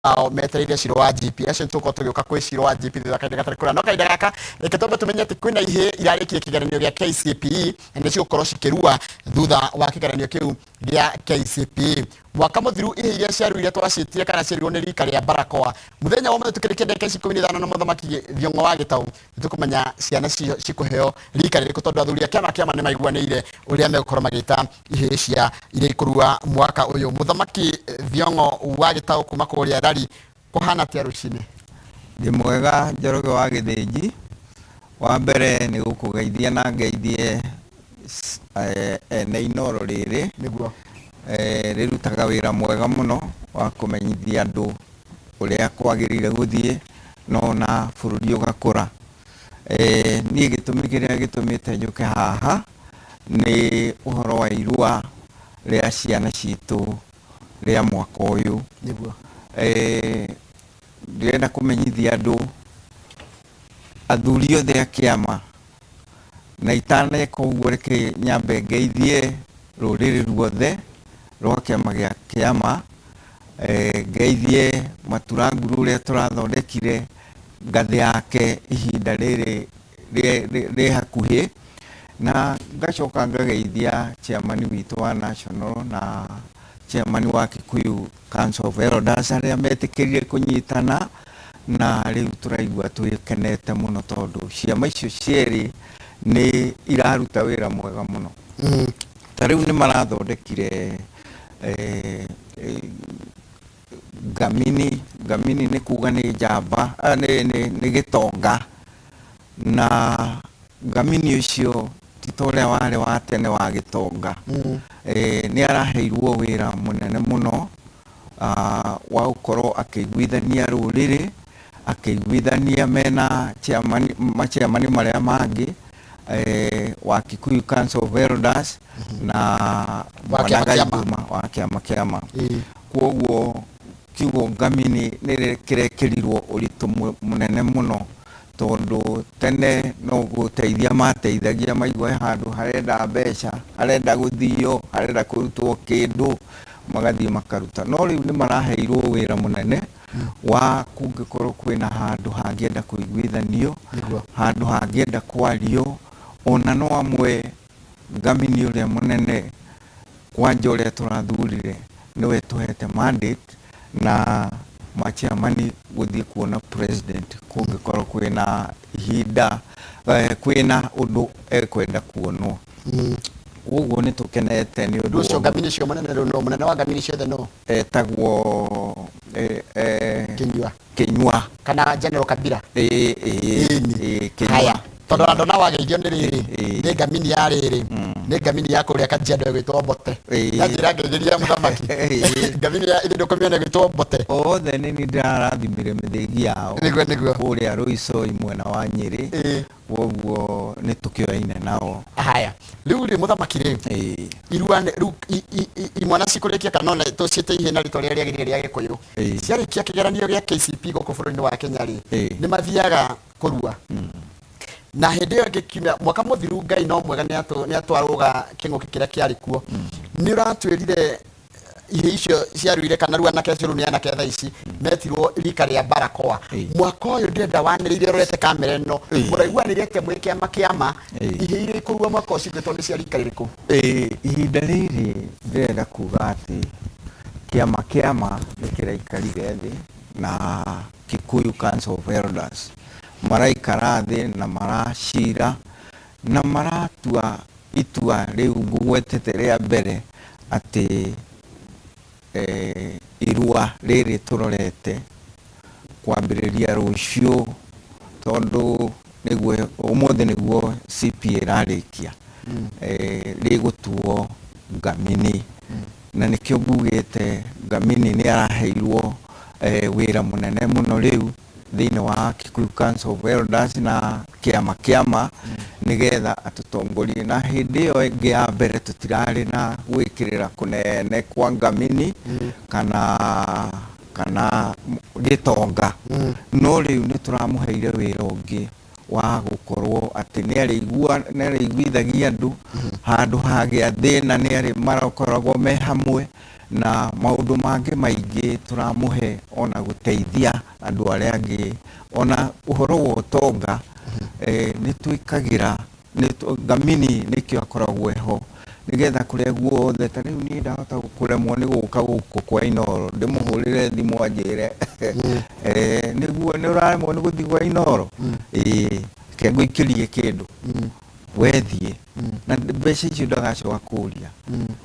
Ao metereire ciro wa GP acio tũkorwo tũgĩũka kwĩ ciro wa GP thutha kahinda gatarĩ kũraya. No kahinda gaka reke twambe tũmenye atĩ kwĩna ihĩĩ irarĩkirie kĩgeranio gĩa KCPE na nĩ cigũkorwo cikĩrua thutha wa kĩgeranio kĩu gĩa KCPE. Mwaka mũthiru ihĩĩ iria ciaruire twaciĩtire kana ciaruirwo nĩ rika rĩa barakoa. Mũthenya wa ũmũthĩ tũkĩrĩkia ndagĩka ici 15 na mũthamaki Thiong'o wa Gĩtaũ, nĩtũkũmenya ciana cikũheo rika rĩrĩkũ, tondũ athuri a kĩama kĩama nĩ maiguanĩire ũrĩa megũkorwo magĩta ihĩĩ cia iria ikũrua mwaka ũyũ. Mũthamaki Thiong'o wa Gĩtaũ kuma kũrĩa Rari, kũhana atĩa rũcinĩ? Ndĩ mwega, Njoroge wa Gĩthĩnji. Wa mbere nĩ gũkũgeithia na ngeithie ene Inooro rĩrĩ. Nĩguo. Rĩrutaga wĩra mwega mũno wa kũmenyithia andũ ũrĩa kwagĩrĩire gũthiĩ na ona bũrũri ũgakũra. Niĩ gĩtũmi kĩrĩa gĩtũmĩte njũke haha nĩ ũhoro wa irua rĩa ciana citũ rĩa mwaka ũyũ. Nĩguo. Ndĩrenda kũmenyithia andũ, athuri othe a kĩama, na itaneka ũguo reke nyambe ngeithie rũrĩrĩ ruothe rwa kĩama gĩa kĩama, ngeithie Maturanguru ũrĩa tũrathondekire ngathĩ yake ihinda rĩrĩ rĩ hakuhĩ, na ngacoka ngageithia chairman witũ wa national na chairman wa Kikuyu Council of Elders arĩa metĩkĩrire kũnyitana, na rĩu tũraigua twĩkenete mũno tondũ ciama icio cierĩ nĩ iraruta wĩra mwega mũno. Ta rĩu nĩ marathondekire ngamini. Ngamini nĩ kuga nĩ njamba, nĩ gĩtonga, na ngamini ũcio ti ta ũrĩa warĩ wa tene wa gĩtonga. Nĩ araheirwo wĩra mũnene mũno wa gũkorwo akĩiguithania rũrĩrĩ, akĩiguithania mena chairman, machairman marĩa mangĩ wa Kikuyu Council of Elders na Wa kĩama Mwana kĩama. Gaithuma wa kĩama kĩama. Kwoguo kiugo ngamini nĩ kĩrekĩrirwo ũritũ mũnene mũno, tondũ tene no gũteithia mateithagia maigua he handũ harenda mbeca, harenda gũthio, harenda kũrutwo kĩndũ, magathiĩ makaruta. No rĩu nĩ maraheirwo wĩra mũnene wa kũngĩkorwo kwĩna handũ hangĩenda kũiguithanio, handũ hangĩenda kwario, ona no amwe ngamini ũrĩa mũnene kwanja ũrĩa tũrathurire nĩwe tũhete mandate na machairman gũthiĩ kuona president kũngĩkorwo kwĩna ihinda, kwĩna ũndũ ekwenda kuonwo. Koguo nĩ tũkenete nĩ ũndũ ũcio. Ngamini ũcio mũnene rĩu no mũnene wa ngamini ciothe no Etagwo Kinyua. Kinyua. Kana General Kabila. Ĩĩ ĩĩ, Kinyua. Haya, tondũ ona ndona wageithio nĩ rĩrĩ, nĩ ngamini ya rĩrĩ, nĩ ngamini ya kũrĩa Kajiado ĩgwĩtwo Mbote. Yanjĩra ngeithĩria mũthamaki ngamini ya ithe ndũkũmĩona ĩgwĩtwo Mbote. Othe nĩ niĩ ndĩrarathimire mĩthĩgi yao. Nĩguo. Kũrĩa Rũicoi mwena wa Nyĩrĩ. Kwoguo nĩ tũkĩoyaine nao. Haya, rĩu rĩ, mũthamaki rĩ, irua rĩu imwana cikũrĩkia, kana ona tũciĩte ihĩĩ na rĩtwa rĩrĩa rĩagĩrĩire rĩa Gĩkũyũ, ciarĩkia kĩgeranio gĩa KCPE gũkũ bũrũri-inĩ wa Kenya rĩ, nĩ mathiaga kũrua. Na hĩndĩ ĩyo ĩngĩ kiumia mwaka mũthiru, Ngai no mwega, nĩ atwarũga kĩng'ũki kĩrĩa kĩarĩ kuo. Nĩ ũratwĩrire ihĩĩ icio ciaruire, kana rĩu anake acio rĩu nĩ anake thaa ici, metirwo rika rĩa barakoa. Mwaka ũyũ ndĩrenda wanĩrĩire ũrorete kamera ĩno, mũraiguanĩire atĩa mwĩ kĩama kĩama, ihĩĩ iria ikũrua mwaka ũcio igwĩtwo nĩ cia rika rĩrĩkũ? Ihinda rĩrĩ ndĩrenda kuga atĩ kĩama kĩama nĩ kĩraikarire thĩ na Kikuyu Council of Elders, maraikara thĩ na maracira na maratua itua rĩu ngũgwetete rĩa mbere atĩ irua rĩrĩ tũrorete kwambĩrĩria rũciũ, tondũ nĩguo ũmũthĩ nĩguo CPA ĩrarĩkia, rĩgũtuo ngamini. Na nĩkĩo ngugĩte ngamini nĩ araheirwo wĩra mũnene mũno rĩu thĩinĩ wa Kikuyu Council of Elders na kĩama kĩama nĩgetha atũtongorie. Na hĩndĩ ĩyo ĩngĩ ya mbere tũtirarĩ na gwĩkĩrĩra kũnene kwa ngamini kana gĩtonga, no rĩu nĩ tũramũheire wĩra ũngĩ. wa gũkorwo atĩ nĩ arĩigua nĩ arĩiguithagia andũ handũ hagĩa thĩna nĩ arĩ makoragwo me hamwe na maũndũ mangĩ maingĩ tũramũhe ona gũteithia andũ arĩa angĩ ona ũhoro wa ũtonga nĩ twĩkagĩra Ngamini nĩkĩo akoragwo eho nĩgetha kũrĩa guothe ta rĩu niĩ ndahota kũremwo nĩ gũka gũkũ kwa Inooro ndĩmũhũrĩre thimũ anjĩre nĩguo nĩ ũraremwo nĩ gũthiĩ kwa Inooro ĩĩ reke ngũikĩrie kĩndũ wethiĩ na mbeca icio ndagacoka kũria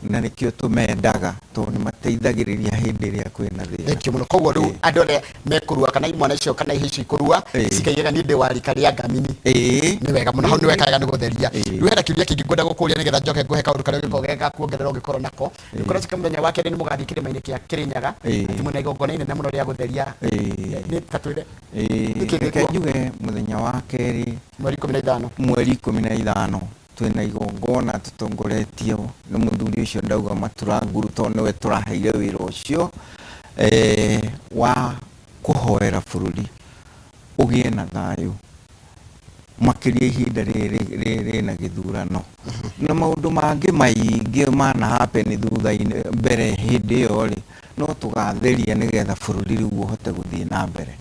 na nĩkĩo tũmendaga tondũ nĩ mateithagĩrĩria hĩndĩ ĩrĩa kwĩna thĩna. Thank you mũno. Koguo rĩu andũ arĩa mekũrua kana imwana icio kana ihĩĩ icio ikũrua cikaigaga niĩ ndĩ wa rika rĩa Ngamini. Nĩ wega mũno, hau nĩ wega nĩ gũtheria. Rĩu hena kĩũria kĩngĩ ngwenda gũkũria nĩgetha njoke ngũhe kaũndũ karĩa ũngĩkorwo ge ga kuongerera ũngĩkorwo nako. Nĩ kũracika mũthenya wa kerĩ nĩ mũgathiĩ kĩrĩma-inĩ kĩa Kĩrĩnyaga, atĩ mwĩna igongona inene mũno rĩa gũtheria. Nĩ ta twĩre nĩkĩ Reke gĩkuo? njuge mũthenya wa kerĩ Mweri 15. Mweri 15 twĩna igongona tũtongoretio nĩ mũthuri ũcio ndauga Maturanguru tondũ nĩwe tũraheire wĩra ũcio wa kũhoera bũrũri ũgĩe na thayũ makĩria ihinda rĩrĩ rĩna gĩthurano na maũndũ mangĩ maingĩ mana happen thutha-inĩ mbere hĩndĩ ĩyo rĩ no tũgatheria nĩgetha bũrũri rĩu ũhote gũthiĩ na mbere.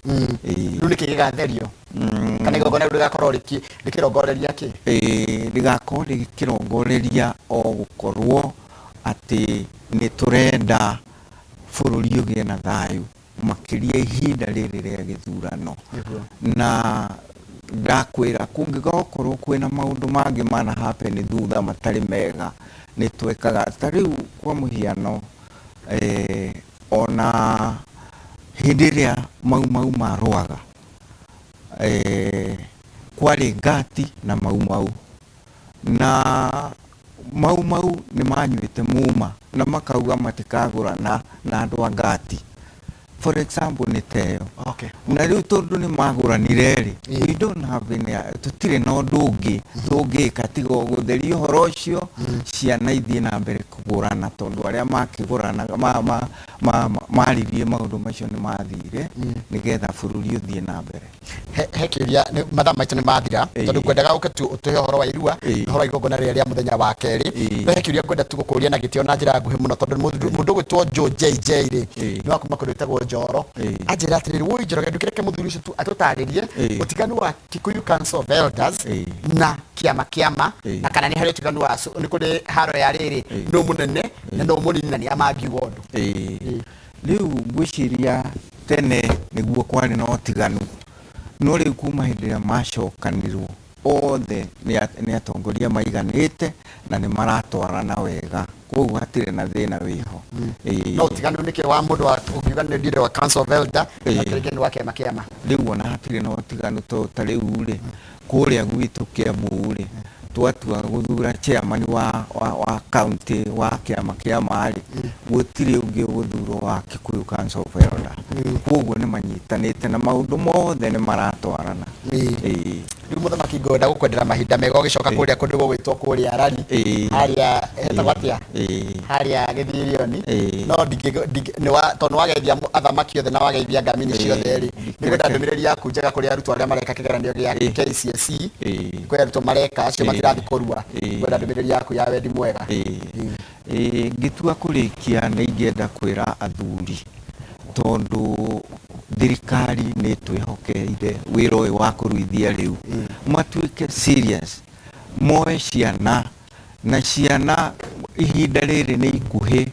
Rĩu nĩkĩ gĩgatherio? Kana igongona rĩu rĩgakorwo rĩkĩrongoreria kĩ? Rĩgakorwo rĩkĩrongoreria o gũkorwo atĩ nĩ tũrenda bũrũri ũgĩe na thayũ makĩria ihinda rĩrĩ rĩa gĩthurano. Na ndakwĩra kũngĩgakorwo kwĩna maũndũ mangĩ mana happen thutha matarĩ mega nĩ twekaga ta rĩu kwa mũhiano ona hĩndĩ ĩrĩa Mau Mau marũaga kwarĩ Ngati na Mau Mau na Mau Mau nĩ manyuĩte muma na makauga matikagũrana na andũ a Ngati for example nĩ ta ĩyo. Na rĩu tondũ nĩ magũranire rĩ, we don't have any, tũtirĩ na ũndũ ũngĩ tũngĩka tiga o gũtheria ũhoro ũcio ciana ithiĩ na mbere kũgũrana tondũ arĩa makĩgũranaga maririe maũndũ macio nĩ mathire nĩgetha bũrũri ũthiĩ na mbere. He kĩũria, mathaa maitũ nĩ mathira tondũ ngwendaga ũke tu ũtũhe ũhoro wa irua na ũhoro wa igongona rĩrĩa rĩa mũthenya wa kerĩ. No he kĩũria ngwenda tu gũkũria na gĩtĩo na njĩra nguhĩ mũno tondũ mũndũ ũgwĩtwo Joe JJ rĩ nĩ wa kuma kũndũ gwĩtagwo Njoro. Anjĩra atĩrĩrĩ, woi Njoroge, ndũkĩreke mũthuri ũcio tu atũtarĩrie ũtiganu wa Kikuyu Council of Elders na kĩama kĩama na kana nĩ harĩ ũtiganu wa nĩ kũrĩ haro ya rĩrĩ nũ mũnene na nũ mũnini na nĩ a mangiuga ũndũ. Rĩu ngwĩciria tene nĩguo kwarĩ na ũtiganu, no rĩu kuma hĩndĩ ĩrĩa macokanirwo othe nĩ atongoria maiganĩte na nĩ maratwarana wega, koguo hatirĩ na thĩna wĩho. No ũtiganu nĩkĩ wa mũndũ wa ũngiuga nĩ leader wa Council of Elder na kĩrĩa nĩ wa kĩama kĩama? Rĩu ona hatirĩ na ũtiganu tondũ ta rĩu rĩ, kũrĩa gwitũ Kiambu rĩ, twatua gũthura chairman wa county wa kĩama kĩama rĩ, gũtirĩ ũngĩ ũgũthurwo wa Kikuyu Council of Elder. Koguo nĩ manyitanĩte na maũndũ mothe nĩ maratwarana. Rĩu mũthamaki ngwenda gũkwendera mahinda mega ũgĩcoka kũrĩa kũndũ gũgwĩtwo kũrĩa Rari harĩa hetagwo atĩa harĩa Gĩthirioni no tondũ nĩwageithia athamaki othe na wageithia ngamini ciothe rĩ, nĩngwenda ndũmĩrĩri yaku njega kũrĩ arutwo arĩa mareka kĩgeranio gĩa KCSE. Kwĩ arutwo mareka acio matirathiĩ kũrua, ngwenda ndũmĩrĩri yaku ya wendi mwega. Ngĩtua kũrĩkia nĩ ingĩenda kwĩra athuri tondũ thirikari nĩ ĩtwĩhokeire wĩra ũyũ wa kũruithia rĩu, matuĩke serious, moe ciana na ciana ihinda rĩrĩ nĩ ikuhĩ,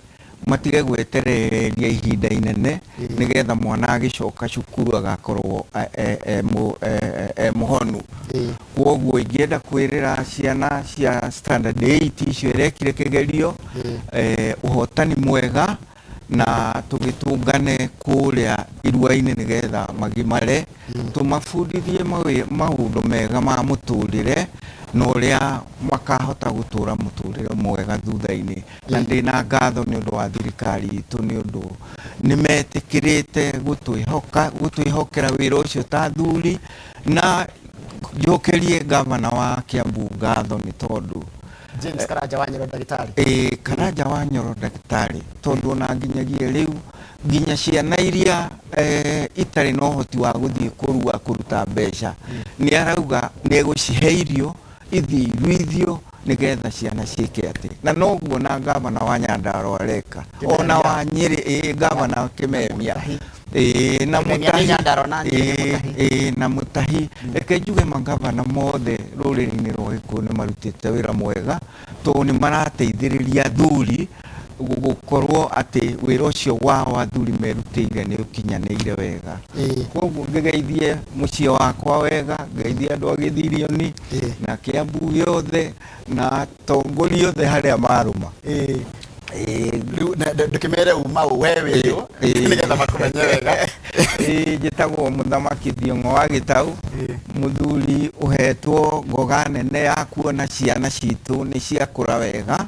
matige gwetereria ihinda inene nĩgetha mwana agĩcoka cukuru agakorwo e mũhonu. Kwoguo ingĩenda kwĩrĩra ciana cia standard 8 icio irekire kĩgerio ũhotani mwega na tũgĩtũngane kũrĩa irua-inĩ nĩgetha magimare, tũmabundithie maũndũ mega ma mũtũrĩre na ũrĩa makahota gũtũra mũtũrĩre mwega thutha-inĩ. Na ndĩna ngatho nĩ ũndũ wa thirikari itũ nĩ ũndũ nĩ metĩkĩrĩte gũtwĩhoka gũtwĩhokera wĩra ũcio ta athuri, na njokerie gavana wa Kiambu ngatho nĩ tondũ James Karanja wa Nyoro ndagĩtarĩ. Ĩĩ, Karanja wa Nyoro ndagĩtarĩ, tondũ ona nginyagia rĩu nginya ciana iria itarĩ na ũhoti wa gũthiĩ kũrua kũruta mbeca nĩ arauga nĩ egũcihe irio ithiĩ iruithio nĩgetha ciana ciĩke atĩ na noguo na gavana wa Nyandarua areka ona wa Nyĩrĩ ĩĩ gavana Kĩmemia ĩĩ na Kĩmemia nĩ Mũtahi Nyandarua na Nyĩrĩ nĩ ĩĩ Mũtahi. ĩĩ na Mũtahi reke njuge magavana mothe rũrĩrĩ-inĩ rwa Gĩkũyũ nĩ marutĩte wĩra mwega tondũ nĩ marateithĩrĩria athuri gũkorwo atĩ wĩra ũcio wao athuri merutĩire nĩ ũkinyanĩire wega. Koguo ngĩgeithie mũciĩ wakwa wega, ngeithie andũ a Gĩthirioni na Kĩambu gĩothe na atongoria othe harĩa marũma. Rĩu ndũkĩmere uma ũ we wĩ ũ nĩgetha makũmenye wega. Ĩĩ, njĩtagwo Mũthamaki Thiong'o wa Gĩtau, mũthuri ũhetwo ngoga nene ya kuona ciana citũ nĩ ciakũra wega,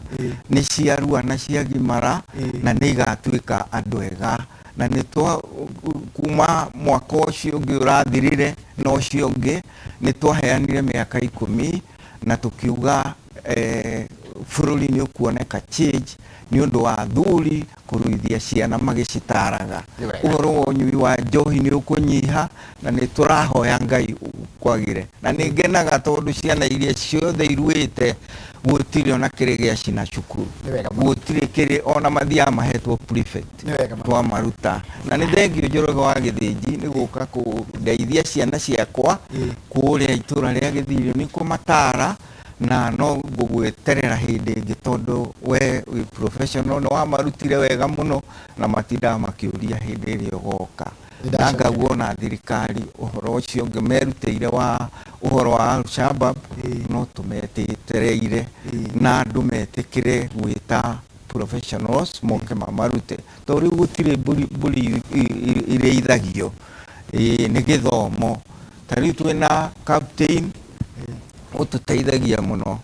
nĩ ciarua na ciagimara na nĩ igatuĩka andũ ega. Na nĩ twa kuma mwaka ũcio ũngĩ ũrathirire na ũcio ũngĩ, nĩ twaheanire mĩaka ikũmi na tũkiuga bũrũri nĩ ũkuoneka change nĩ ũndũ wa athuri kũruithia ciana magĩcitaraga. Nĩ wega. Ũhoro wa ũnyui wa njohi nĩ ũkũnyiha na nĩ tũrahoya Ngai kwagĩre. Na nĩ ngenaga tondũ ciana iria ciothe iruĩte gũtirĩ ona kĩrĩ gĩacina cukuru. Nĩ wega mũno. Gũtirĩ kĩrĩ ona mathiaga mahetwo prefect. Nĩ wega mũno. Twamaruta. Na nĩ thengiũ Njoroge wa Gĩthĩnji nĩ gũka kũndeithia ciana ciakwa kũrĩa itũra rĩa Gĩthirio nĩ kũmatara na no ngũgweterera hĩndĩ ĩngĩ tondũ we wĩ professional nĩ wamarutire wega mũno na matindaga makĩũria hĩndĩ ĩrĩa ũgoka. Na ngaguo na thirikari ũhoro ũcio ũngĩ merutĩire wa ũhoro wa Al-Shabaab no tũmetereire na andũ metĩkĩre gwĩta professionals moke mamarute tondũ rĩu gũtirĩ mbũri mbũri irĩithagio ĩĩ nĩ gĩthomo ta rĩu twĩna captain ũtũteithagia mũno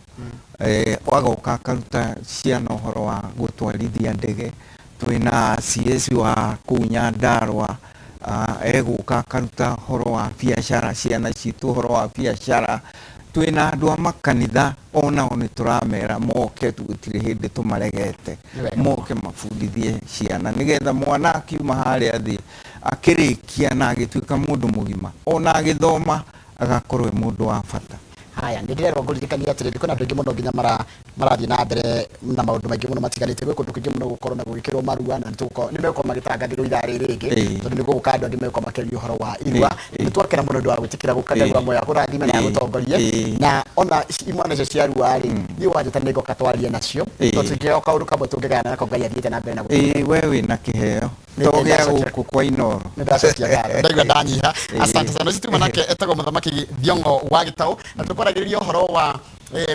eh, agoka akaruta ciana ũhoro wa gũtwarithia ndege twĩna CS wa kũu Nyandarua ah, egũka akaruta ũhoro wa biacara ciana citũ ũhoro wa biacara twĩna andũ a makanitha onao nĩ tũramera moke gũtirĩ hĩndĩ tũmaregete moke mabundithie ciana nĩgetha mwana akiuma harĩa thĩ akĩrĩkia na agĩtuĩka mũndũ mũgima ona agĩthoma agakorwo e mũndũ wa bata. Haya, nĩ ndĩrerwo ngũririkanie atĩrĩrĩ, kwĩna andũ aingĩ mũno nginya mara marathiĩ na mbere na maũndũ maingĩ mũno matiganĩte. Gwĩ kũndũ kũingĩ mũno gũkorwo na gũgĩkĩrwo marua na nĩ megũkorwo magĩtangathĩrwo ithaa rĩrĩ rĩngĩ tondũ nĩ gũgũka andũ angĩ megũkorwo makĩaria ũhoro wa irua. Nĩ twakena mũno nĩ ũndũ wa gwĩtĩkĩra gũka Ngai wa muoyo akũrathime na agũtongorie. Na ona imwana icio cia rua rĩ, niĩ wanjĩta nĩ ngoka twarie nacio tondũ tũtingĩaga kaũndũ kamwe tũngĩgayana nako Ngai athiĩte na mbere na gũtũhe. Ĩĩ we wĩna kĩheo. Nĩ To gĩa ndacokia. gũkũ kwa Inooro. Nĩ ndacokia ngatho ndaigua ndanyiha. Asante sana. Ũcio tuma nake etagwo Mũthamaki Thiong'o wa Gĩtaũ na tũkwaragĩrĩria ũhoro wa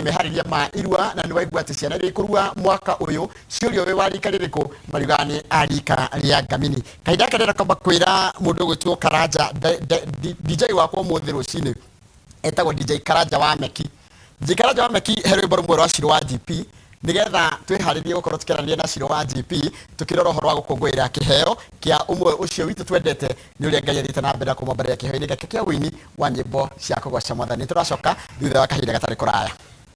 meharĩria ma irua na nĩ waigua atĩ ciana iria ikũrua mwaka ũyũ ciũrio wĩ wa rika rĩrĩkũ mariugaga nĩ a rika rĩa ngamini. Kahinda gaka ndĩrenda kwamba kwĩra mũndũ ũgwĩtwo Karanja DJ wakwa ũmũthĩ rũcinĩ etagwo DJ Karanja wa Meki. DJ Karanja wa Meki he rwĩmbo rũmwe rwa Shiro wa GP nigetha twĩharĩrie gũkorwo tũkĩaranĩria na Shiro wa GP tũkĩrora ũhoro wa gũkũngũĩra kĩheo kĩa ũmwe ũcio witũ twendete nĩ ũrĩa Ngai athiĩte na mbere na kũmwambarĩra kĩheo-inĩ gĩake kĩa ũini wa nyĩmbo cia kũgoca mwathani. Tũracoka thutha wa kahinda gatarĩ kũraya.